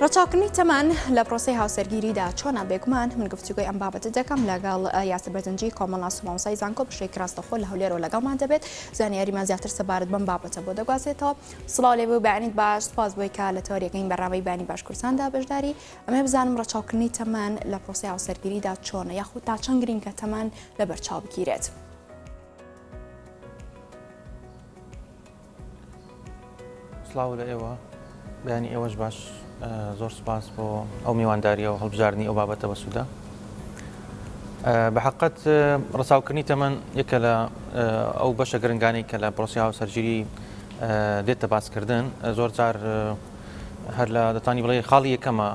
ڕەچاوکردنی تەمەن لە پرۆسەی هاوسەرگیریدا چۆنە؟ بێگومان من گفتوگۆی ئەم بابەتە دەکەم لەگەڵ یاسر بەرزنجی کۆمەڵناس و مامۆستای زانکۆ بەشێکی ڕاستەوخۆ لە هەولێرەوە لەگەڵمان دەبێت زانیاریمان زیاتر سەبارەت بەم بابەتە بۆ دەگوازێتەوە. سڵاو لێ بێ و بەیانیت باش، سوپاس بۆی کە لە تەوەری یەکەمین بەرنامەی بەیانی باش کوردستاندا بەشداری. ئەمەوێ بزانم ڕەچاوکردنی تەمەن لە پرۆسەی هاوسەرگیریدا چۆنە یاخود تا چەند گرینگە تەمەن لەبەرچاو بگیرێت؟ سڵاو لە ئێوە بەیانی ئێوەش باش زۆر سپاس بۆ ئەو میوانداریە و هەڵبژاردنی ئەو بابەتە بەسوودە بە حقت ڕساوکردنی تەمەن یەکە لە ئەو بەشە گرنگانی کە لە پرۆسی هاوسەرگیری دێتە باسکردن زۆر جار هەر لە دەتانی بڵێ خاڵی یەکەمە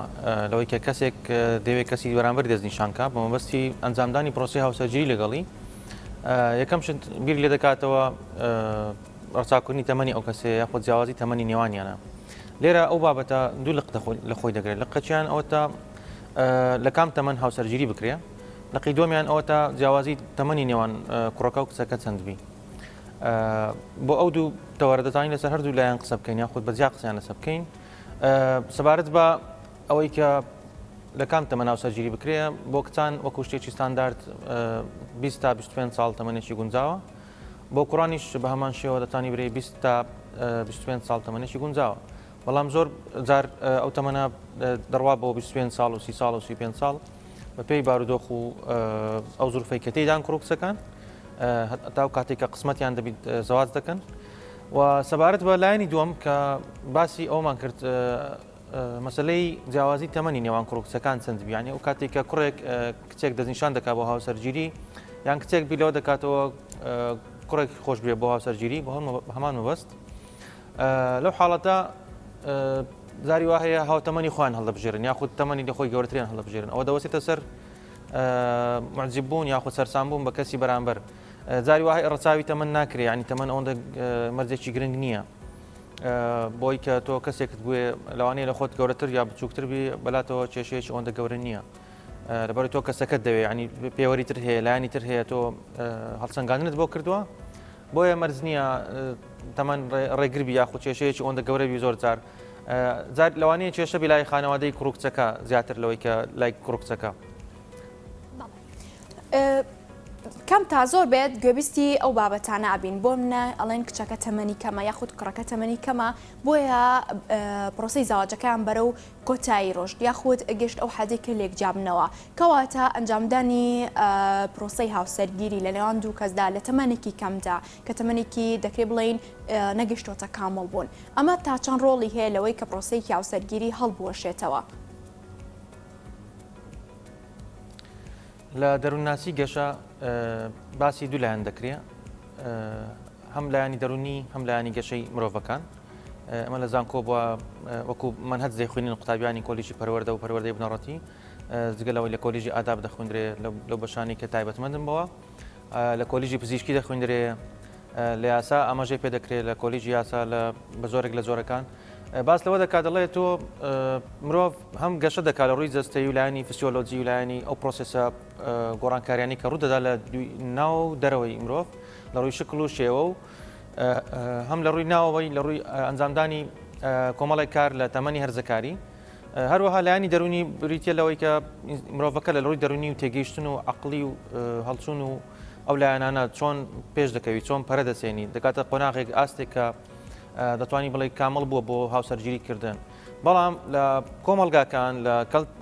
لەوەی کە کەسێک دەوێت کەسی بەرامبەر دەستنیشانکە بە مەبەستی ئەنجامدانی پرۆسی هاوسەرگیری لەگەڵی یەکەم شت بیر لێ دەکاتەوە ڕەچاوکردنی تەمەنی ئەو کەسەیە یاخود جیاوازی تەمەنی نێوانیانە. لێرە ئەو بابەتە دوو لق لە خۆی دەگرێت لقەچیان ئەوەتا لە کام تەمەن هاوسەرگیری بکرێ لقی دووەمیان ئەوەتا جیاوازی تەمەنی نێوان کوڕەکە و کچەکە چەند بی بۆ ئەو دوو تەوەرە دەتوانین لەسەر هەردوو لایەن قسە بکەین یاخود بە جیا قسەیان لەسەر بکەین سەبارەت بە ئەوەی کە لە کام تەمەن هاوسەرگیری بکرێ بۆ کچان وەکو شتێکی ستاندارد 20 تا 25 ساڵ تەمەنێکی گونجاوە بۆ کوڕانیش بە هەمان شێوە دەتوانی برێی 20 تا 25 ساڵ تەمەنێکی گونجاوە بەڵام زۆر جار ئەو تەمەنە دەڕوا بۆ 25 ساڵ و 30 ساڵ و 35 ساڵ بەپێی بارودۆخ و ئەو زروفەی کە تێیدان کوڕ و کچەکان هەتا و کاتێک کە قسمەتیان دەبیت زەواج دەکەن و سەبارەت بە لایەنی دووەم کە باسی ئەومان کرد مەسەلەی جیاوازی تەمەنی نێوان کوڕ و کچەکان چەند بی یانی ئەو کاتێک کە کوڕێک کچێک دەستنیشان دەکات بۆ هاوسەرگیری یان کچێک بیر لەوە دەکاتەوە کوڕێک خۆش بێ بۆ هاوسەرگیری بۆ هەمان مەبەست لەو حاڵەتە زاری وا هەیە هاوتەمەنی خۆیان هەڵدەبژێرن یاخود تەمەنی لە خۆی گەورەتریان هەڵدەبژێرن ئەوە دەوەستێتە سەر معجب بوون یاخود سەرسام بوون بە کەسی بەرامبەر جاری وا هەیە ڕەچاوی تەمەن ناکرێ ینی تەمەن ئەوەندە مەرجێکی گرنگ نییە. بۆی کە تۆ کەسێکت بوێ لەوانەیە لە خۆت گەورەتر یا بچووکتر بی بەلاتەوە کێشەیەکی ئەوەندە گەورە نییە لەبەر تۆ کەسەکەت دەوێ ینی پێوەری تر هەیە لایەنی تر هەیە تۆ هەڵسەنگاندنت بۆ کردووە بۆیە مەرج نییە تەمەن ڕێگر بی یاخود کێشەیەکی ئەوەندە گەورە بی زۆر جار جار لەوانەیە کێشە بی لای خانەوادەی کوڕ و کچەکە زیاتر لەوەی کە لای کوڕ و کچەکە. کەم تا زۆر بێت گوێبیستی ئەو بابەتانە ئەبین بۆ منە ئەڵێن کچەکە تەمەنی کەمە یاخود کوڕەکە تەمەنی کەمە بۆیە پرۆسەی زەواجەکەیان بەرەو کۆتایی ڕۆشت یاخود گەشت ئەو حەدەی کە لێک جیابنەوە کەواتە ئەنجامدانی پرۆسەی هاوسەرگیری لە نێوان دوو کەسدا لە تەمەنێکی کەمدا کە تەمەنێکی دەکرێت بڵێین نەگەشتۆتە کامڵ بوون ئەمە تا چەند ڕۆڵی هەیە لەوەی کە پرۆسەیەکی هاوسەرگیری هەڵبوەشێتەوە؟ لە دەروونناسی گەشە باسی دوو لایەن دەکرێ هەم لایەنی دەروونی هەم لایەنی گەشەی مرۆڤەکان ئەمە لە زانکۆ بووە وەکو مەنهەج دەیخوێنین قوتابیانی کۆلیژی پەروەردە و پەروەردەی بنەڕەتی جگە لەوەی لە کۆلیژی ئاداب دەخوێندرێ لەو بەشانی کە تایبەتمەندن بەوە لە کۆلیژی پزیشکی دەخوێندرێ لە یاسا ئاماژەی پێ دەکرێت لە کۆلیژی یاسا لە بە زۆرێک لە جۆرەکان باس لەوە دەکات دەڵێت تۆ مرۆڤ هەم گەشە دەکات لە ڕووی جەستەی و لایەنی فسیۆلۆجی و لایەنی ئەو پرۆسێسە گۆڕانکاریانی کە ڕوو دەدا لە ناو دەرەوەی مرۆڤ لە ڕووی شکل و شێوە و هەم لە ڕووی ناوەوەی لە ڕووی ئەنجامدانی کۆمەڵێک کار لە تەمەنی هەرزەکاری هەروەها لایەنی دەروونی بریتیە لەوەی کە مرۆڤەکە لە ڕووی دەروونی و تێگەیشتن و عەقڵی و هەڵچوون و ئەو لایەنانە چۆن پێش دەکەوی چۆن پەرە دەسێنی دەکاتە قۆناغێک ئاستێک کە دەتوانی بڵێ کامڵ بووە بۆ هاوسەرگیری کردن بەڵام لە کۆمەڵگاکان لە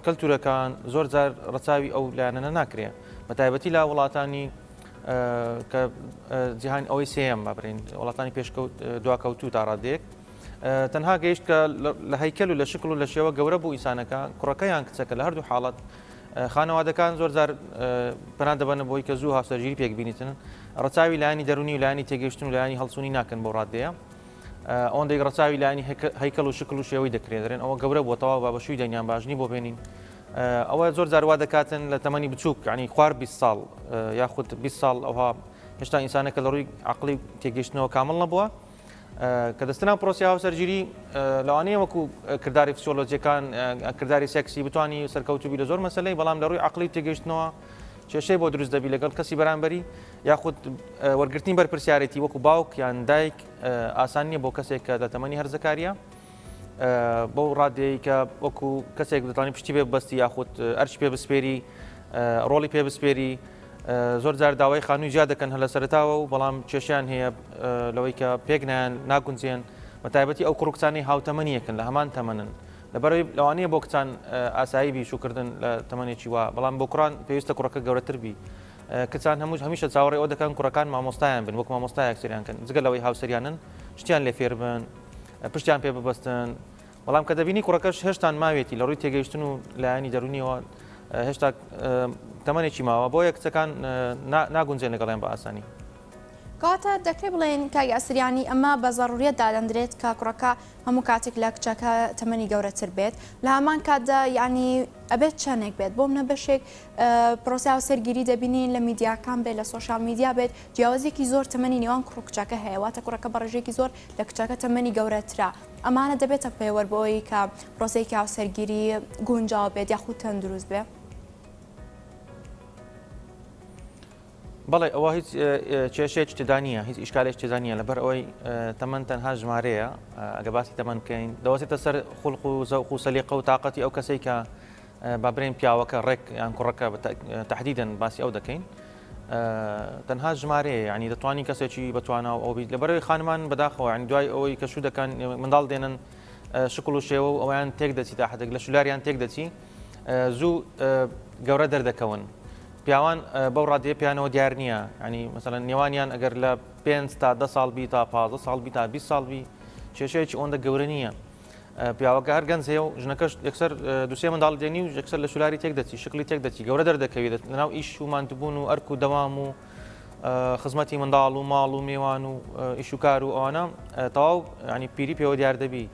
کەلتورەکان زۆر جار ڕەچاوی ئەو لایەنانە ناکرێ بە تایبەتی لە وڵاتانی کە جیهان ئەوەی سێیەم با بڵێین وڵاتانی پێشکەوت دواکەوتوو تا ڕادەیەک تەنها گەیشت کە لە هەیکەل و لە شکل و لە شێوە گەورە بوو ئینسانەکە کوڕەکە یان کچەکە لە هەردوو حاڵەت خانەوادەکان زۆر جار پەنا دەبەنە بۆی کە زوو هاوسەرگیری پێک بینیتن ڕەچاوی لایەنی دەرونی و لایەنی تێگەیشتن و لایەنی هەڵچوونی ناکەن بۆ ڕادەیە ئەوەندەی ڕەچاوی لایەنی هەیکەل و شکل و شێوەی دەکرێت دەرێن ئەوە گەورە بووە تەواو با بەشووی دەنیان باژنی بۆ بێنین ئەوە زۆر جار وا دەکاتن لە تەمەنی بچووک ینی خوار 20 ساڵ یاخود 20 ساڵ ئەوها هێشتا ئینسانەکە لە ڕووی عقلی تێگەیشتنەوە کامڵ نەبووە کە دەستە ناو پرۆسی هاوسەرگیری لەوانەیە وەکو کرداری فسیۆلۆجیەکان کرداری سێکسی بتانی سەرکەوتوبی لە زۆر مەسلەی بەڵام لە ڕووی عقلی تێگەیشتنەوە کێشەی بۆ دروست دەبی لەگەڵ کەسی بەرامبەری یاخود وەرگرتنی بەرپرسیارێتی وەکو باوک یان دایک ئاسان نییە بۆ کەسێک کە لە تەمەنی هەرزەکاریە. بەو ڕادەیە کە وەکو کەسێک دەتوانانی پشتی پێ ببەستی یاخود ئەرچ پێ بسپێری ڕۆڵی پێ بسپێری زۆر جار داوای خانووی جیا دەکەن هەر لە سەرەتاوە و بەڵام کێشیان هەیە لەوەی کە پێک نایەن ناگونجێن بە تایبەتی ئەو کوڕ و کچانەی هاوتەمەنی یەکن لە هەمان تەمەنن لەبەرەوەی لەوانەیە بۆ کچان ئاسایی بی شوکردن لە تەمەنێکی وا بەڵام بۆ کوڕان پێویستە کوڕەکە گەورەتر بی کچان هەموو هەمیشە چاوەڕێ ئەوە دەکەن کوڕەکان مامۆستایان بن وەک مامۆستایەک سەیریان کەن جگە لەوەی هاوسەریانن شتیان لێ فێر بن پشتیان پێ ببەستن بەڵام کە دەبینی کوڕەکەش هێشتان ماوێتی لە ڕووی تێگەیشتن و لایەنی دەرونیەوە هێشتا تەمەنێکی ماوە بۆیە کچەکان ناگونجێن لەگەڵیان بە ئاسانی. کەواتە دەکرێت بڵێین کاک یاسر یانی ئەمە بە زەڕوریەت دادەندرێت کە کوڕەکە هەموو کاتێک لە کچەکە تەمەنی گەورەتر بێت لە هەمان کاتدا یانی ئەبێت چەندێک بێت بۆ منە بەشێک پرۆسەی هاوسەرگیری دەبینین لە میدیاکان بێت لە social media بێت جیاوازیەکی زۆر تەمەنی نێوان کوڕ و کچەکە هەیە واتە کوڕەکە بە ڕێژەیەکی زۆر لە کچەکە تەمەنی گەورەترە ئەمانە دەبێتە پێوەر بۆ ئەوەی کە پرۆسەیەکی هاوسەرگیری گونجاو بێت یاخود تەندروست بێ؟ بەڵێ ئەوە هیچ کێشەیەکی تێدا نییە هیچ ئیشکالێک تێدا نییە لەبەر ئەوەی تەمەن تەنها ژمارەیە ئەگە باسی تەمەن بکەین دەوەستێتە سەر خولق و زەوق و سەلیقە و تااقەتی ئەو کەسەی کە با برێن پیاوەکە ڕێک یان کوڕەکە تهدیدن باسی ئەو دەکەین تەنها ژمارەیە ینی دەتوانین کەسێکی بەتوانا و ئەو بیت لەبەرەوەی خانمان بەداخەوە ینی دوای ئەوەی کە شوو دەکەن منداڵ دێنن شکڵ و شێوە و ئەویان تێک دەچی تا حدێک لە شولاریان تێک دەچی زوو گەورە دەردەکەون پیاوان بەو ڕادەیە پیانەوە دیار نییە ینی مەسەلەن نێوانیان ئەگەر لە 5 تا 10 ساڵ بی تا 15 ساڵ بی تا 20 ساڵ بی کێشەیەکی ئەوەندە گەورە نییە پیاوەکە هەر گەنج هەیە و ژنەکەش یەکسەر دوسێ منداڵ دێنی و یەکسەر لە شولاری تێک دەچی شکلی تێک دەچی گەورە دەردەکەوی لەناو ئیش و ماندووبوون و ئەرک و دەوام و خزمەتی منداڵ و ماڵ و میوان و ئیش و کار و ئەوانە تەواو ینی پیری پێوە دیار دەبی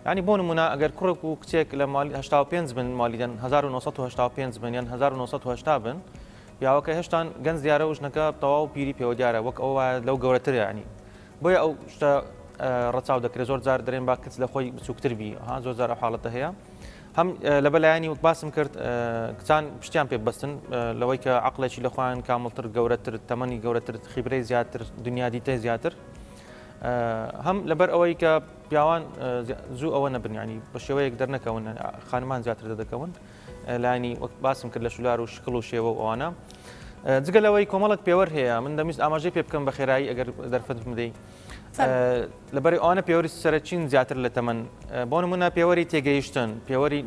ینی بۆ نمونە ئەگەر کوڕێک و کچێک لە مالی 85 بن مالیدەن 1985 بن یان 1970 بن پیاوەکە هێشتان گەنج دیارە و ژنەکە تەواو پیری پێوە دیارە وەک ئەوە لەو گەورەترە ینی بۆیە ئەو شتە ڕەچاو دەکرێت زۆر جار دەرێن با کچ لە خۆی بچووکتر بی ها زۆر جار ئەو حاڵەتە هەیە هەم لە بەلایانی وەک باسم کرد کچان پشتیان پێ بەستن لەوەی کە عقلێکی لە خۆیان کامڵتر گەورەتر تەمەنی گەورەتر خیبرەی زیاتر دنیا دیتەی زیاتر هەم لەبەر ئەوەی کە پیاوان زوو ئەوە نەبن ینی بە شێوەیەک دەرنەکەون خانمان زیاتر دەدەکەون لانی وەک باسم کرد لە شولار و شکڵ و شێوە و ئەوانە جگە لەوەی کۆمەڵک پێوەر هەیە من دەمویست ئاماژەی پێ بکەم بە خێرایی ئەگەر دەرفەت بدەی لەبەری ئەوانە پێوەری سەرەکین زیاتر لە تەمەن بۆ نمونە پێوەری تێگەیشتن پێوەری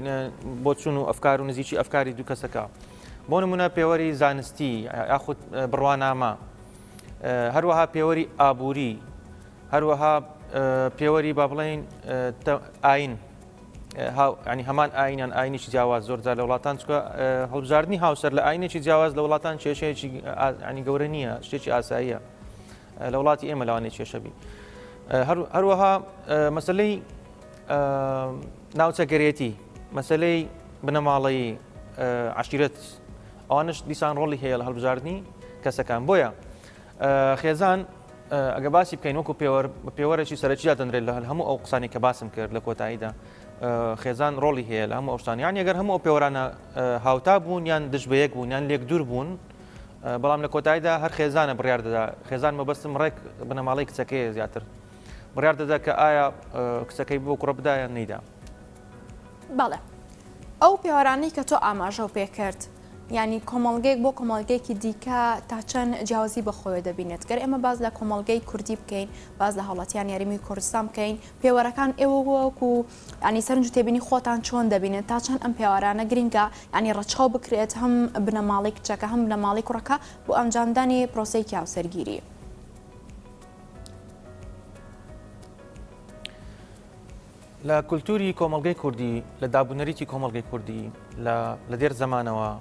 بۆچون و ئەفکار و نزیکی ئەفکاری دوو کەسەکە بۆ نمونە پێوەری زانستی یاخود بڕوانامە هەروەها پێوەری ئابووری هەروەها پێوەری با بڵێین ئاین ینی هەمان ئاینیان ئاینێکی جیاواز زۆر جار لە وڵاتان چکە هەڵبژاردننی هاوسەر لە ئاینێکی جیاواز لە وڵاتان کێشەیەکی ینی گەورە نییە شتێکی ئاساییە لە وڵاتی ئێمە لەوانەیە کێشە بی هەروەها مەسلەی ناوچەگەرێتی مەسلەی بنەماڵەیی عشیرەت ئەوانش دیسان ڕۆڵی هەیە لە هەڵبژاردننی کەسەکان بۆیە خێزان ئەگە باسی بکەین وەکو پێوەر بە پێوەرێکی سەرەکی دادەنرێت لە هەموو ئەو قسانی کە باسم کرد لە کۆتاییدا خێزان ڕۆڵی هەیە لە هەموو ئەو شتانە یان ئەگەر هەموو ئەو پێوەرانە هاوتا بوون یان دژ بە یەک بوون یان لێک دوور بوون بەڵام لە کۆتاییدا هەر خێزانە بڕیار دەدا خێزان مەبەستم ڕێک بنەماڵەی کچەکەیە زیاتر بڕیار دەدا کە ئایا کچەکەی بۆ کوڕە بدا یان نەیدا. بەڵێ ئەو پێوەرانەی کە تۆ ئاماژەو پێکرد یانی کۆمەڵگەیەک بۆ کۆمەڵگەیەکی دیکە تا چەند جیاوازی بە خۆیەوە دەبینێت گەر ئێمە باس لە کۆمەڵگەی کوردی بکەین باس لە هاوڵاتیانی هەرێمی کوردستان بکەین پێوەرەکان ئێوە وەکو ینی سەرنج و تێبینی خۆتان چۆن دەبینن تا چەند ئەم پێوارانە گرنگە ینی ڕەچاو بکرێت هەم بنەماڵەی کچەکە هەم بنەماڵەی کوڕەکە بۆ ئەنجامدانی پرۆسەیەکی هاوسەرگیری. لە کولتوری کۆمەڵگەی کوردی، لە دابونەریتی کۆمەڵگەی کوردی لە لە دێر زەمانەوە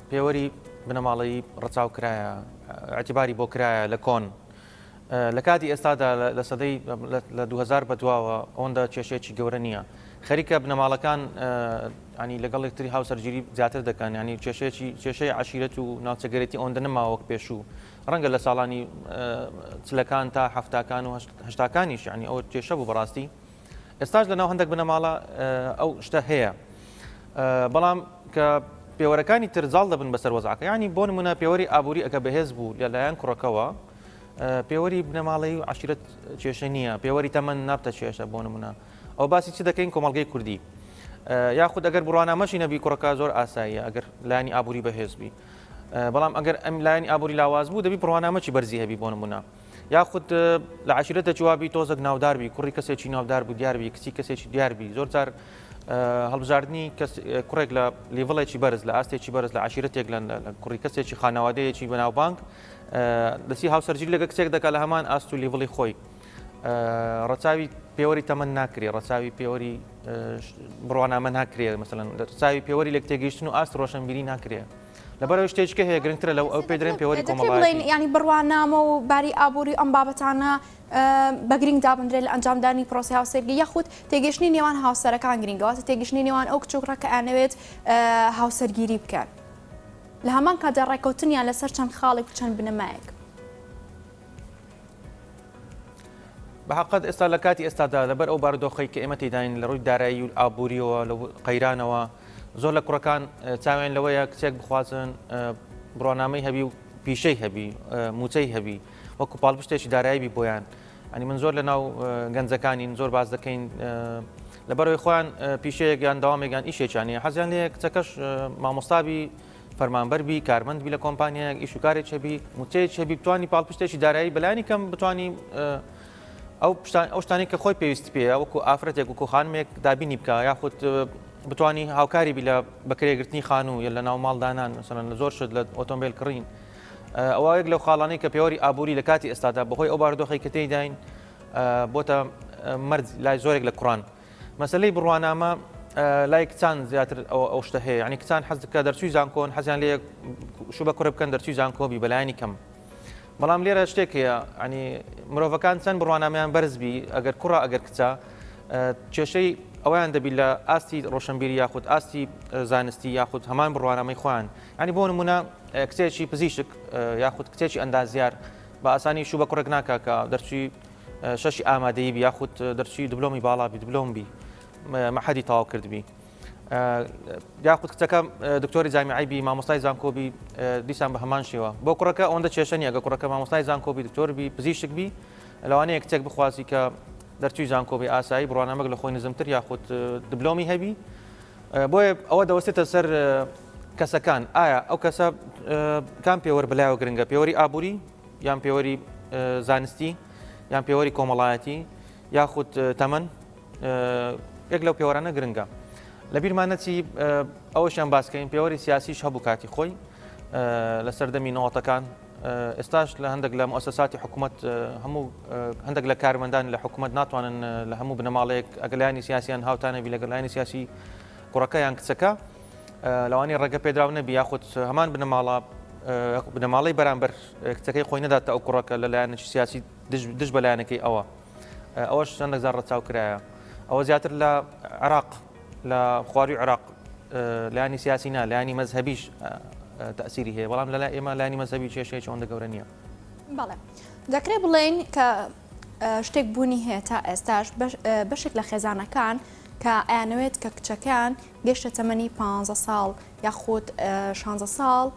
پێوەری بنەماڵەیی ڕەچاو کرایە، ئیعتیباری بۆ کرایە لە کۆن. لە کاتی ئێستادا لە سەدەی لە 2000 بەدواوە ئەوەندە کێشەیەکی گەورە نییە. خەریکە بنەماڵەکان ینی لەگەڵ یەکتری هاوسەرگیری زیاتر دەکەن، ینی کێشەیەکی کێشەی عەشیرەت و ناوچەگەرێتی ئەوەندە نەماوە وەک پێشوو. ڕەنگە لە ساڵانی چلەکان تا حەفتاکان و هەشتاکانیش یعنی ئەوە کێشە بوو بەڕاستی ئێستاش لەناو هەندێک بنەماڵە ئەو شتە هەیە بەڵام کە پێوەرەکانی تر زاڵ دەبن بەسەر وەزعەکە ینی بۆ نمونە پێوەری ئابووری ئەگە بەهێز بوو لەلایەن کوڕەکەوە پێوەری بنەماڵەی و عشیرەت کێشە نییە پێوەری تەمەن نابتە کێشە بۆ نمونە. ئەو باسی چ دەکەین کۆمەڵگەی کوردی یاخود ئەگەر بڕوانامەشی نەبی کوڕەکە زۆر ئاساییە ئەگەر لایەنی ئابووری بەهێز بی بەڵام ئەگەر ئەم لایەنی ئابووری لاواز بوو دەبی بڕوانامەکی بەرزی هەبی بۆ نمونە یاخود لە عشیرەتێکی وابی تۆزێک ناودار بی کوڕی کەسێکی ناودار بوو دیار بی کچی کەسێکی دیار بی زۆر جار هەڵبژاردنی کەس کوڕێک لە level ێکی بەرز لە ئاستێکی بەرز لە عشیرەتێک لە کوڕی کەسێکی خانەوادەیەکی بەناوبانگ دەسی هاوسەرگیری لەگە کچێک دەکات لە هەمان ئاست و level ی خۆی ڕەچاوی پێوەری تەمەن ناکرێ ڕەچاوی پێوەری بڕوانامە ناکرێ مەسەلەن ڕەچاوی پێوەری لێک تێگەیشتن و ئاست ڕۆشنبیری ناکرێ لەبەرەوەی شتێکە هەیە گرنگترە لەو ئەو پێ درێن پێوەری کۆمەڵایەتی ینی بڕوانامە و باری ئابووری ئەم بابەتانە بە گرنگ دابندرێت لە ئەنجامدانی پرۆسی هاوسەرگیری یاخود تێگەشتنی نێوان هاوسەرەکان گرنگەوە تێگەشتنی نێوان ئەو کچ و کوڕە کە ئەیانەوێت هاوسەرگیری بکەن لە هەمان کاتدا ڕێککەوتنیان لەسەر چەند خاڵێک و چەند بنەمایەک. بە حەقت ئێستا لە کاتی ئێستادا لەبەر ئەو بارودۆخەی کە ئێمە تێداین لە ڕووی دارایی و ئابووریەوە لە قەیرانەوە زۆر لە کوڕەکان چاویان لەوەیە کچێک بخوازن بڕوانامەی هەبی و پیشەی هەبی موچەی هەبی وەکو پاڵپشتێکی دارایی بی بۆیان ئەنی من زۆر لە ناو گەنجەکانین زۆر باز دەکەین لەبەرەوەی خۆیان پیشەیەک یان داوامێک یان ئیشێکیان هەیە حەزیان لێ کچەکەش مامۆستابی فەرمانبەر بی، کارمەند بی لە کۆمپانیایەک، ئیش و کارێکی هەبی، مووچەیەکی هەبی، بتوانی پاڵپشتێکی دارایی بەلایەنی کەم بتوانی ئەو ئەو شتانەی کە خۆی پێویستی پێیە وەکو ئافرەتێک وەکو خانمێک دابینی بکە یاخود بتوانی هاوکاری بی لە بەکرێگرتنی خانوو یا لە ناو ماڵ دانان مەسەلەن لە زۆر شت لە ئۆتۆمبیل کڕین ئەوە یەک لەو خاڵانەی کە پێوەری ئابووری لە کاتی ئێستادا بەهۆی ئەو بارودۆخی کە تێیداین بۆتە مەرج لای زۆرێک لە کوڕان مەسەلەی بڕوانامە لای کچان زیاتر ئەو شتە هەیە یعنی کچان حەز دەکە دەرچووی زانکۆن حەزیان لێ شو بە کوڕ بکەن دەرچووی زانکۆ بی بەلایەنی کەم بەڵام لێرە شتێک هەیە ینی مرۆڤەکان چەند بڕوانامیان بەرز بی ئەگەر کوڕە ئەگەر کچە کێشەی ئەویان دەبی لە ئاستی ڕۆشنبیری یاخود ئاستی زانستی یاخود هەمان بڕوانامەی خۆیان ینی بۆ نمونە کچێکی پزیشک یاخود کچێکی ئەندازیار بە ئاسانی شو بە کوڕێک ناکە کە دەرچووی شەشی ئامادەیی بی یاخود دەرچووی دبلۆمی باڵا بی دبلۆم بی مەحەدی تەواو کردبی یاخود کچەکە دکتۆری جامیعی بی مامۆستای زانکۆ بی دیسان بە هەمان شێوە بۆ کوڕەکە ئەوەندە کێشە نییە گە کوڕەکە مامۆستای زانکۆ بی دکتۆر بی پزیشک بی لەوانەیە کچێک بخوازی کە دەرچووی زانکۆ بی ئاسایی بڕوانامەک لە خۆی نزمتر یاخود دبلۆمی هەبی بۆیە ئەوە دەوەستێتە سەر کەسەکان ئایا ئەو کەسە کام پێوەر بەلایەوە گرنگە پێوەری ئابووری یان پێوەری زانستی یان پێوەری کۆمەڵایەتی یاخود تەمەن یەک لەو پێوەرانە گرنگە لەبیرمان نەچی ئەوەشیان باسکەین پێوەری سیاسیش هەبوو کاتی خۆی لە سەردەمی نەوەتەکان ئێستاش لە هەندێک لە موسساتی حکوومەت هەموو هەندێک لە کارمەندان لە حکوومەت ناتوانن لە هەموو بنەماڵەیەک ئەگەلانی سیاسیان هاوتانەبی لەگەلانی سیاسی کوڕەکە یان کچەکە لەوانەیە ڕێگە پێدراو نەبی یاخود هەمان بنەماڵە بنەماڵەی بەرامبەر کچەکەی خۆی نەداتە ئەو کوڕەکە لە لایەنێکی سیاسی دژ بە لایەنەکەی ئەوە ئەوەش چەندێک زار ڕەچاو کرایە ئەوە زیاتر لە عراق لە خواروی عراق لایانی سیاسی نا لایانی مەزهەبیش تەسیری هەیە بەڵام لەلای ئێمە لایانی مەزهەبی کێشەیەکی ئەوەندە گەورە نییە. بەڵێ دەکرێت بڵێین کە شتێک بوونی هەیە تا ئێستاش بەشێک لە خێزانەکان کە ئەیانەوێت کە کچەکەیان گەشتە تەمەنی پ ساڵ یاخود 16 ساڵ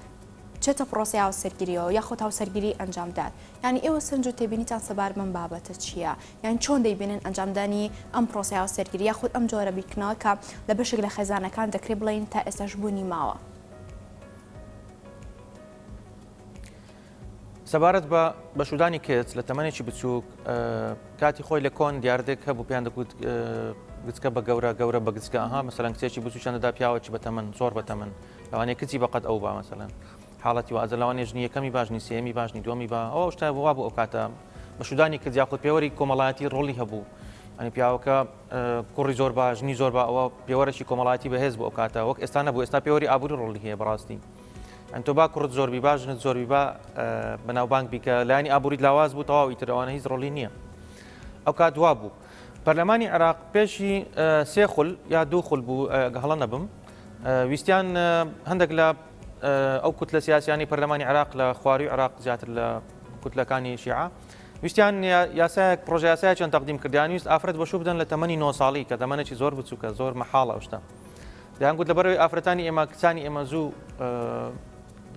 بچێتە پرۆسەی هاوسەرگیریەوە یاخود هاوسەرگیری ئەنجامدات یانی ئێوە سەرنج و تێبینیتان سەبارەت بەم بابەتە چییە؟ یان چۆن دەیبینن ئەنجامدانی ئەم پرۆسەی هاوسەرگیری یاخود ئەم جۆرە بیرکردنەوە کە لە بەشێک لە خێزانەکان دەکرێت بڵێین تا ئێستاش بوونی ماوە؟ سەبارەت بە بەشودانی کچ لە تەمەنێکی بچووک کاتی خۆی لە کۆن دیاردێک هەبوو پێیان دەگوت گچکە بە گەورە گەورە بە گچکە ئەها مەسەلەن کچێکی بچووکیان دەدا پیاوەکی بە تەمەن زۆر بە تەمەن لەوانەیە کچی بەقەد ئەو با مەسەلەن حاڵەتی وا ئەجە لەوانەیە ژنی یەکەمی با ژنی سێیەمی با ژنی دووەمی با ئەوە شتە وا بوو ئەو کاتە بەشودانی کرد یاخود پێوەری کۆمەڵایەتی ڕۆڵی هەبوو ئەنی پیاوەکە کوڕی زۆر با ژنی زۆر با ئەوە پێوەرەکی کۆمەڵایەتی بەهێز بوو ئەو کاتە وەک ئێستا نەبوو ئێستا پێوەری ئابووری ڕۆڵی هەیە بەڕاستی ئەن تۆ با کوڕت زۆر بی با ژنت زۆر بی با بەناوبانگ بی کە لایەنی ئابووریت لاواز بوو تەواو ئیتر ئەوانە هیچ ڕۆڵی نییە ئەو کات وا بوو پەرلەمانی عێراق پێشی سێ خول یا دوو خول بوو هەڵە نەبم ویستیان هەندێک لە ئەو کوتلە سیاسیانی پەرلەمانی عێراق لە خواروی عێراق زیاتر لە کوتلەکانی شیعە ویستیان یاسایەک پرۆژە یاسایەکیان تەقدیم کردیان ویست ئافرەت بەشوو بدەن لە تەمەنی 9 ساڵی کە تەمەنێکی زۆر بچووکە زۆر مەحاڵە ئەو شتە دەیان گوت لەبەرەوەی ئافرەتانی ئێمە کچانی ئێمە زوو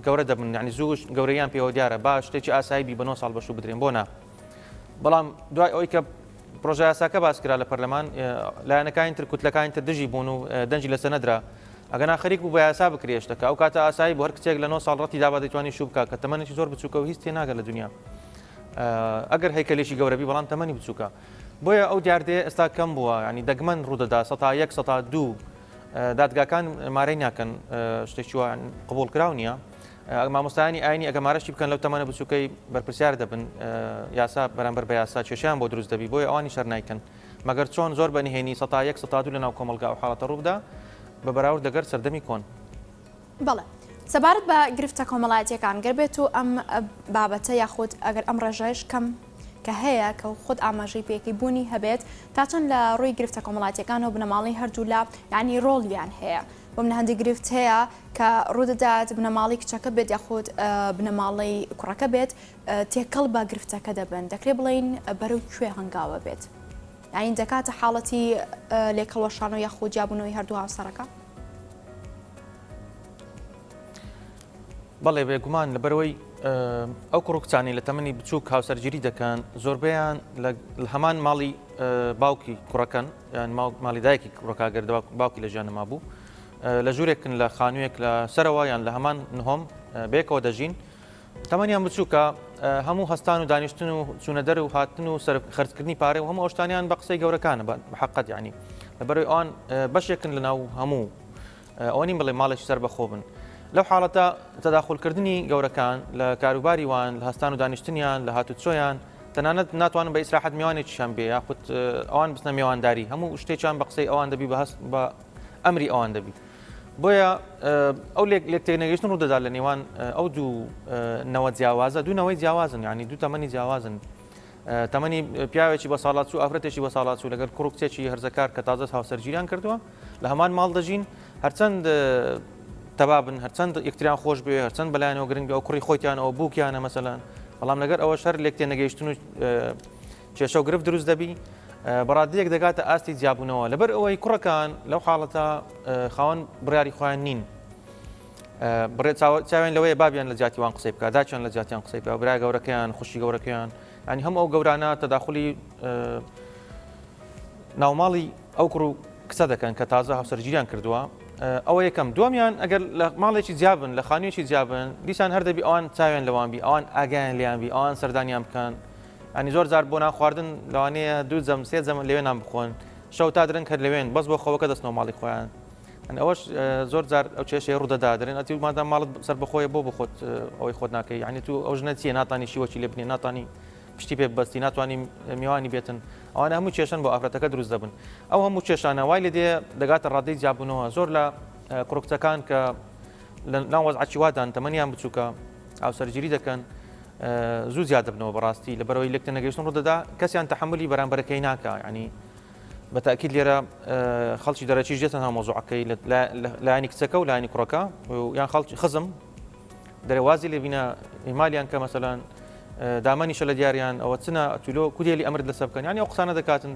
گەورە دەبن یعنی زوو گەورەیان پێوە دیارە با شتێکی ئاسایی بی بە 9 ساڵ بەشوو بدرێن بۆ نا بەڵام دوای ئەوەی کە پرۆژە یاساکە باس کرا لە پەرلەمان لایەنەکانی تر کوتلەکانی تر دژی بوون و دەنگی لەسەر نەدرا. ئەگەنا خەریک بوو بە یاسا بکرێ شتەکە ئەو کاتە ئاسایی بوو هەر کچێک لە 9 ساڵ ڕەتی دابا دەیتوانی شوو بکا کە تەمەنێکی زۆر بچووکە و هیچ تێناگە لە دنیا ئەگەر هەیکەلێکی گەورەبی بەڵام تەمەنی بچووکە بۆیە ئەو دیاردەیە ئێستا کەم بووە ینی دەگمەن ڕوودەدا سەتا یەک سەتا دوو دادگاکان مارەی ناکەن شتێکی وا قبوڵ کراو نییە مامۆستایانی ئاینی ئەگە مارەشی بکەن لەو تەمەنە بچووکەی بەرپرسیار دەبن یاسا بەرامبەر بە یاسا کێشیان بۆ دروست دەبی بۆیە ئەوانی شەر نایکەن مەگەر چۆن زۆر بە نهێنی سەتا یەک سەتا دوو لەناو کۆمەڵگا ئەو حاڵەتە ڕووبدا بە بەراورد لەگەر سەردەمی کۆن. بەڵێ. سەبارەت بە گرفتە کۆمەڵایەتیەکان گەر بێت و ئەم بابەتە یاخود ئەگەر ئەم ڕێژەیەش کەم کە هەیە کە خۆت ئاماژەی پێکەی بوونی هەبێت تا چەند لە ڕووی گرفتە کۆمەڵاتیەکانەوە بنەماڵەی هەردوولا یعنی ڕۆڵیان هەیە بۆ منە هەندێک گرفت هەیە کە ڕوودەدات بنەماڵەی کچەکە بێت یاخود بنەماڵەی کوڕەکە بێت تێکەڵ بە گرفتەکە دەبن دەکرێت بڵێین بەرەو کوێ هەنگاوە بێت یعنی دەکاتە حاڵەتی لێکهەڵوەشانەوە یاخود جیابوونەوەی هەردوو هاوسەرەکە؟ بەڵێ بێگومان لەبەرەوەی ئەو کوڕ و کچانەی لە تەمەنی بچووک هاوسەرگیری دەکەن زۆربەیان لە هەمان ماڵی باوکی کوڕەکەن یان ماڵی دایکی کوڕەکە گەر باوکی لە ژیان نەمابوو لە ژوورێکن لە خانوویەک لە سەرەوە یان لە هەمان نهۆم بەیەکەوە دەژین تەمەنیان بچووکە هەموو هەستان و دانیشتن و چوونە دەر و هاتن و خەرجکردنی پارە و هەموو ئەو شتانیان بە قسەی گەورەکانە بە حەقەت یعنی لەبەرەوەی ئەوان بەشێکن لە ناو هەموو ئەوە نیم بڵێ ماڵێکی سەر بەخۆ بن لەو حاڵەتە تەداخلکردنی گەورەکان لە کاروباری وان لە هەستان و دانیشتنیان لە هاتوچۆیان تەنانەت ناتوانن بە ئیسراحەت میوانێکیشان بێ یاخود ئەوان بچنە میوانداری هەموو شتێکیان بە قسەی ئەوان دەبی بە هەست بە ئەمری ئەوان دەبی بۆیە ئەو لێک لێک تێنەگەیشتن ڕوودەدات لە نێوان ئەو دوو نەوە جیاوازە دوو نەوەی جیاوازن یعنی دوو تەمەنی جیاوازن تەمەنی پیاوێکی بە ساڵاچوو ئافرەتێکی بە ساڵاچوو لەگەر کوڕ و کچێکی هەرزەکار کە تازە هاوسەرگیریان کردووە لە هەمان ماڵ دەژین هەرچەند تەبابن هەرچەند یەکتریان خۆش بێ هەرچەند بەلایەنەوە گرنگ ئەو کوڕی خۆیتیان ئەو بووکیانە مەسەلەن بەڵام لەگەر ئەوە شەر لێک تێنەگەیشتن و کێشە و گرفت دروست دەبی بەڕادەیەک دەگاتە ئاستی جیابوونەوە لەبەر ئەوەی کوڕەکان لەو حاڵەتە خاوەن بڕیاری خۆیان نین بڕێ چاوێن لەوەیە بابیان لە جیاتی وان قسەی بکە داچیان لە جیاتیان قسەی بکە برا گەورەکەیان خوشی گەورەکەیان ینی هەم ئەو گەورانە تەداخلی ناوماڵی ئەو کوڕ و کچە دەکەن کە تازە هاوسەرگیریان کردووە ئەوە یەکەم دومیان ئەگەر لە ماڵێکی جیابن لە خانوویەکی جیابن دیسان هەر دەبی ئەوان چاویان لەوان بی ئەوان ئاگایان لیان بی ئەوان سەردانیان بکەن ئەنی زۆر جار بۆ نان خواردن لەوانەیە دوو جەم سێ جەم لەوێ نان بخۆن شەو تا درەنگ هەر لەوێن بەس بۆ خەوەکە دەچنەوە ماڵی خۆیان ئەنی ئەوەش زۆر جار ئەو کێشەیە ڕوودەدا دەرێن ئەتی مادام ماڵت سەر بەخۆیە بۆ بخۆت ئەوەی خۆت ناکەی یعنی تو ئەو ژنە چییە ناتانی شیوەکی لێ بنێ ناتانی پشتی پێ ببەستی ناتوانانی میوانی بێتن ئەوانە هەموو کێشەن بۆ ئافرەتەکە دروست دەبن ئەو هەموو کێشانە وای لێ دێ دەگاتە ڕادەی جیابوونەوە زۆر لە کوڕکچەکان کە لە ناو وەزعەکی وادان تەمەنیان بچووکە هاوسەرگیری دەکەن زوو جیا دەبنەوە بەڕاستی لەبەرەوەی لێک تێنەگەیشتن ڕوودەدا کەسیان تەحملی بەرامبەرەکەی ناکا یعنی بە تاکید لێرە خەڵکی دەرەکیش دێتە ناو مەوزوعەکەی لایەنی کچەکە و لایەنی کوڕەکە یان خەڵکی خزم دەرێ وازی لێ بینە ئیمالیان کە مەسەلەن دامەنیشە لە دیاریان ئەوە چنە ئەتولۆ کودێلی ئەمرد لەسەر بکەن یانی ئەو قسانە دەکاتن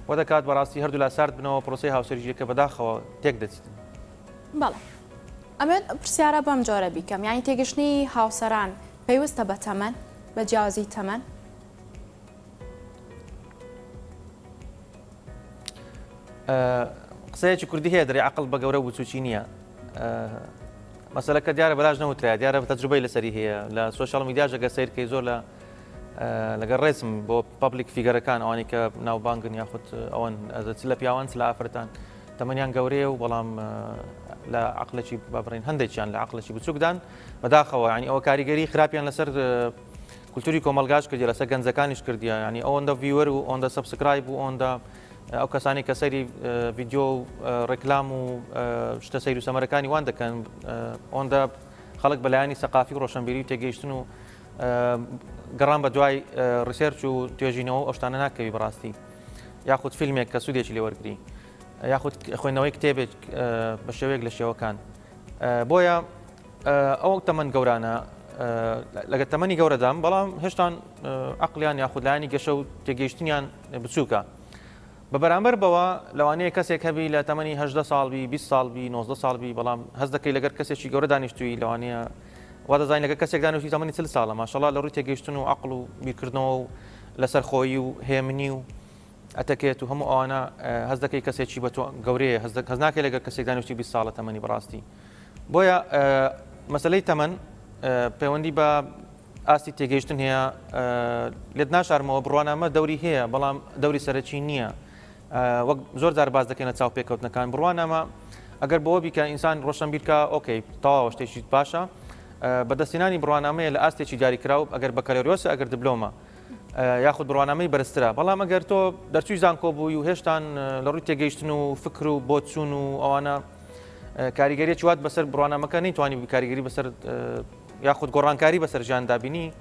و دەکات بەڕاستی هەردوو لا سارد بنەوە پرۆسەی هاوسەرگیریەکە بەداخەوە تێک دەچیت. بەڵێ ئەمەوێت پرسیارە بەم جۆرە بیکەم یانی تێگەشتنی هاوسەران پەیوەستە بە تەمەن بە جیاوازی تەمەن؟ قسەیەکی کوردی هەیە دەرێ عقل بە گەورە و بچوکی نییە مەسەلەکە دیارە بەلاش نەوترا دیارە تەجروبەی لەسەری هەیە لە social media ش ئەگەر سەیرکەی زۆر لە لەگەڵ ڕێزم بۆ public figure ەکان ئەوانەی کە ناوبانگن یاخود ئەوەن چ لە پیاوان چ لە ئافرەتان تەمەنیان گەورەیە و بەڵام لە عقلێکی با بڕین هەندێکیان لە عقلێکی بچووکدان بەداخەوە ینی ئەوە کاریگەری خراپیان لەسەر کولتوری کۆمەڵگاش کردیە لەسەر گەنجەکانیش کردیە ینی ئەوەندە viewer و ئەوەندە subscribe و ئەوەندە ئەو کەسانی کە سەیری ڤیدیۆ و ڕێکلام و شتە سەیر و سەمەرەکانی وان دەکەن ئەوەندە خەڵک بەلایانی سەقافی و ڕۆشنبیری و تێگەیشتن و گەڕان بە دوای research و توێژینەوە ئەو شتانە ناکەوی بەڕاستی یاخود فیلمێک کە سوودێکی لێوەرگری یاخود خوێندنەوەی کتێبێک بە شێوەیەک لە شێوەکان بۆیە ئەو تەمەن گەورانە لەگە تەمەنی گەورەدام بەڵام هێشتان عقلیان یاخود لایەنی گەشە و تێگەیشتنیان بچووکە بە بەرامبەر بەوە لەوانەیە کەسێک هەبی لە تەمەنی هەدە ساڵ بی 20 ساڵ بی 19 ساڵ بی بەڵام هەز دەکەی لەگەر کەسێکی گەورە دانیشتووی لەوانەیە وا دەزانین لەگەر کەسێک دانیشتووی تەمەنی 40 ساڵە ماشەڵا لە ڕووی تێگەیشتن و عقل و بیرکردنەوە و لەسەر خۆیی و هێمنی و. ئەتەکێت و هەموو ئەوانە هەست دەکەی کەسێکی بە تۆ گەورەیە هەست ناکەی لەگەر کەسێک دانیشتی 20 ساڵە تەمەنی بەڕاستی بۆیە مەسلەی تەمەن پەیوەندی بە ئاستی تێگەیشتن هەیە لێت ناشارمەوە بڕوانامە دەوری هەیە بەڵام دەوری سەرەکی نییە وەک زۆر جار باس دەکەین لە چاوپێکەوتنەکان بڕوانامە ئەگەر بەوە بیکە ئینسان ڕۆشنبیرکە okay تەواوە شتێکی باشە بەدەستهێنانی بڕوانامەیە لە ئاستێکی دیاریکراو ئەگەر بەکەلۆریۆسە ئەگەر دبلۆمە یاخود بڕوانامەی بەرزترە بەڵام ئەگەر تۆ دەرچووی زانکۆ بووی و هێشتان لە ڕووی تێگەیشتن و فکر و بۆچوون و ئەوانە کاریگەریەکی وات بەسەر بڕوانامەکە نەیتوانی کاریگەری بەسەر یاخود گۆڕانکاری بەسەر ژیان دابینی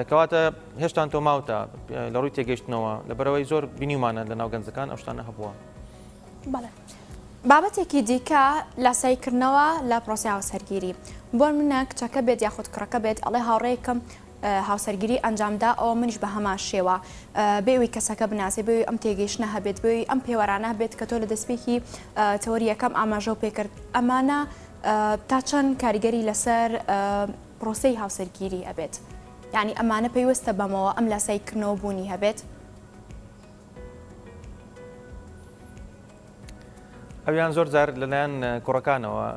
کەواتە هێشتان تۆ ماوتە لە ڕووی تێگەیشتنەوە لەبەرەوەی زۆر بینیومانە لە ناو گەنجەکان ئەو شتانە هەبووە. بەڵێ. بابەتێکی دیکە لاساییکردنەوە لە پرۆسەی هاوسەرگیری بۆ منە کچەکە بێت یاخود کوڕەکە بێت ئەڵێ هاوڕێیەکم هاوسەرگیری ئەنجامدا ئەوە منیش بە هەمان شێوە بێ ئەوەی کەسەکە بناسێ بێ ئەوەی ئەم تێگەیشتنە هەبێت بێ ئەوەی ئەم پێوەرانە هەبێت کە تۆ لە دەستپێکی تەوەری یەکەم ئاماژەو پێکرد ئەمانە تا چەند کاریگەری لەسەر پرۆسەی هاوسەرگیری ئەبێت یعنی ئەمانە پەیوەستە بەمەوە ئەم لاساییکردنەوە بوونی هەبێت؟ ئەویان زۆر جار لەلایەن کوڕەکانەوە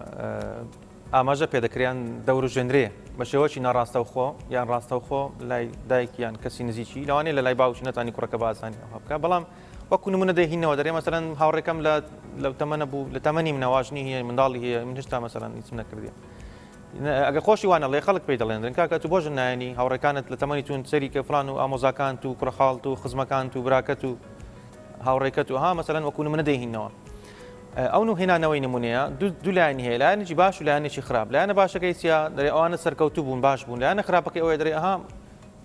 ئاماژە پێدەکریان دەوروژێنرێ بە شێوەکی ناڕاستەوخۆ یان ڕاستەوخۆ لای دایک یان کەسی نزیکی لەوانەیە لە لای باوکی نەتانی کوڕەکە بە ئاسانی ئەوها بکە بەڵام وەکو نمونە دەهینەوە دەرێ مەسەلەن هاوڕێکەم لە لەو تەمەنە بوو لە تەمەنی منەوە ژنی هەیە منداڵی هەیە من هێشتا مەسەلەن هیچم نەکردیە ئەگە خۆشی وانە ڵێ خەڵک پێی دەڵێنرن کاکە تو بۆ ژن نایەنی هاوڕێکانت لە تەمەنی تون سەری کە فلان و ئامۆزاکانت و کوڕە خاڵت و خزمەکانت و براکەت و هاوڕێکەت و ها مەسەلەن وەکو نمونە دەیهینەوە ئەو نو هێنانەوەی نمونەیە دوو لایەنی هەیە لایەنێکی باش و لایەنێکی خراپ لایەنە باشەکەی چیە دەرێ ئەوانە سەرکەوتوو بوون باش بوون لایەنە خراپەکەی ئەوەیە دەرێ ئەها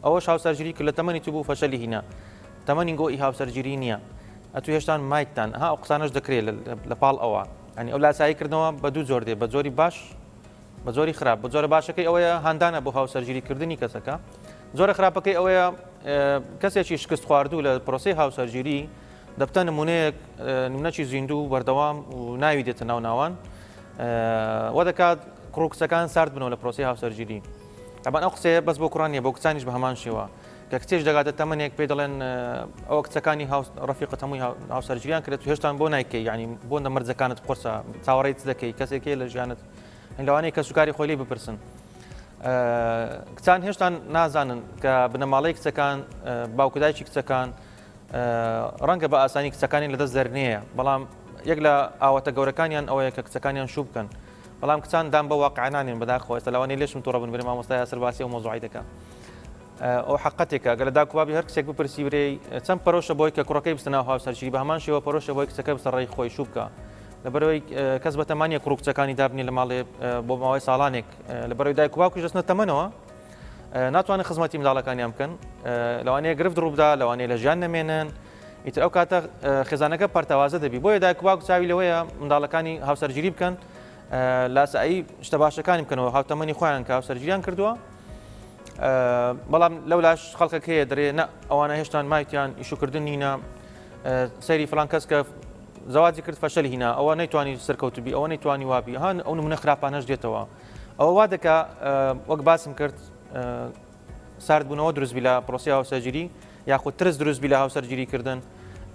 ئەوەش هاوسەرگیری کرد لە تەمەنی تو بوو فەشەلی هینا تەمەنی گۆ ئی هاوسەرگیری نییە ئەتو هێشتان مایتان ها ئەو قسانەش دەکرێت لە پاڵ ئەوە ئەنی ئەو لاسایی کردنەوە بە دوو جۆر دێ بە جۆری باش بە جۆری خراپ بە جۆرە باشەکەی ئەوەیە هاندانە بۆ هاوسەرگیری کردنی کەسەکە جۆرە خراپەکەی ئەوەیە کەسێکی شکست خواردوو لە پرۆسەی هاوسەرگیری دەبتە نمونەیەک نمونەکی زیندوو بەردەوام و ناوی دێتە ناو ناوان وە دەکات کوڕ و کچەکان سارد بنەوە لە پرۆسەی هاوسەرگیری ئەبان ئەو قسەیە بەس بۆ کوڕان نیە بۆ کچانیش بە هەمان شێوە کە کچێش دەگاتە تەمەنێک پێی دەڵێن ئەوە کچەکانی ڕەفیقت هەمووی هاوسەرگیریان کرد هێشتان بۆ نایکەی یعنی بۆ نە مەرجەکانت قورسە چاوەڕێی چ دەکەی کەسێک هەیە لە ژیانت لەوانەیە کەسوکاری خۆی لێ بپرسن کچان هێشتان نازانن کە بنەماڵەی کچەکان باوکدایکی کچەکان ڕەنگە بە ئاسانی کچەکانی لەدەست دەرنەیە بەڵام یەک لە ئاواتە گەورەکانیان ئەوەیە کە کچەکانیان شوو بکەن بەڵام کچان دان بە واقع نانێن بەداخەوە ئێستا لەوانەیە لێشم توڕە بن برێ مامۆستا یاسر باسی ئەو مەوزوعەی دەکا ئەو حەقەتێکە گەر لە داک و بابی هەر کچێک بپرسی برێی چەند پەرۆشە بۆی کە کوڕەکەی بستە ناو هاوسەرگیری بە هەمان شێوە پەرۆشە بۆی کچەکە بستە ڕێی خۆی شوو بکە لەبەرەوەی کەس بەتەمانە کوڕ و کچەکانی دابنی لە ماڵێ بۆ ماوەی ساڵانێک لەبەرەوەی دایک و باوکیش دەچنە تەمەنەوە ناتوانن خزمەتی منداڵەکانیان بکەن لەوانەیە گرفت ڕووبدا لەوانەیە لە ژیان نەمێنن ئیتر ئەو کاتە خێزانەکە پەرتەوازە دەبی بۆیە دایک و باوک چاوی لەوەیە منداڵەکانی هاوسەرگیری بکەن لاسایی شتە باشەکانی بکەنەوە هاوتەمەنی خۆیان کە هاوسەرگیریان کردووە بەڵام لەولاش خەڵکەک هەیە دەرێ نە ئەوانە هێشتان مایتیان ئیشوکردن نینە سەیری فلان کەس کە زەواجی کرد فەشەلی هینا ئەوە نەیتوانی سەرکەوتبی ئەوە نەیتوانی وابی هەن ئەو نمونە خراپانەش دێتەوە ئەوە وا دەکا وەک باسم کرد ساردبوونەوە دروست بی لە پرۆسی هاوسەرگیری یاخود ترس دروست بی لە هاوسەرگیری کردن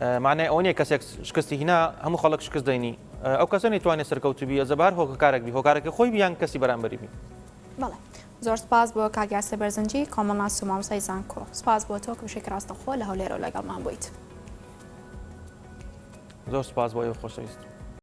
معنای ئەوە نییە کەسێک شکستی هینا هەموو خەڵک شکست دەینی ئەو کەسە نەیتوانێت سەرکەوتوبی ئەزە بە هەر هۆکارێک بی هۆکارەکە خۆی بیان کەسی بەرامبەری بی. بەڵێ زۆر سپاس بۆ کاک یاسر بەرزنجی کۆمەڵناس و مامۆستای زانکۆ سپاس بۆ تۆ کە بەشێکی ڕاستەوخۆ لە هەولێرەوە لەگەڵمان بوویت. زۆر سپاس بۆ ئێوە خۆشەویست.